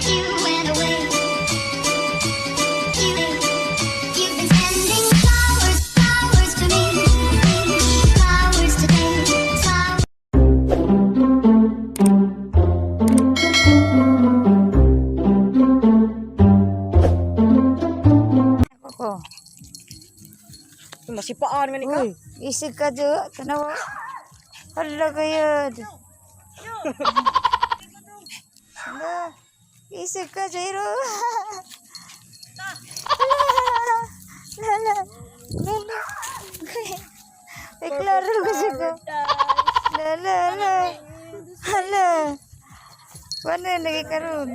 You went away. You've been sending flowers, flowers to me. Flowers today, flowers. Ako. Masipaan man ka. Uy, isig ka do. Tanawa. Hala kayod. Hala. Isig ka, Jairo. Hala. Hala. Ay, klaro kasi ko. Hala, hala. Hala. Paano lagi karon?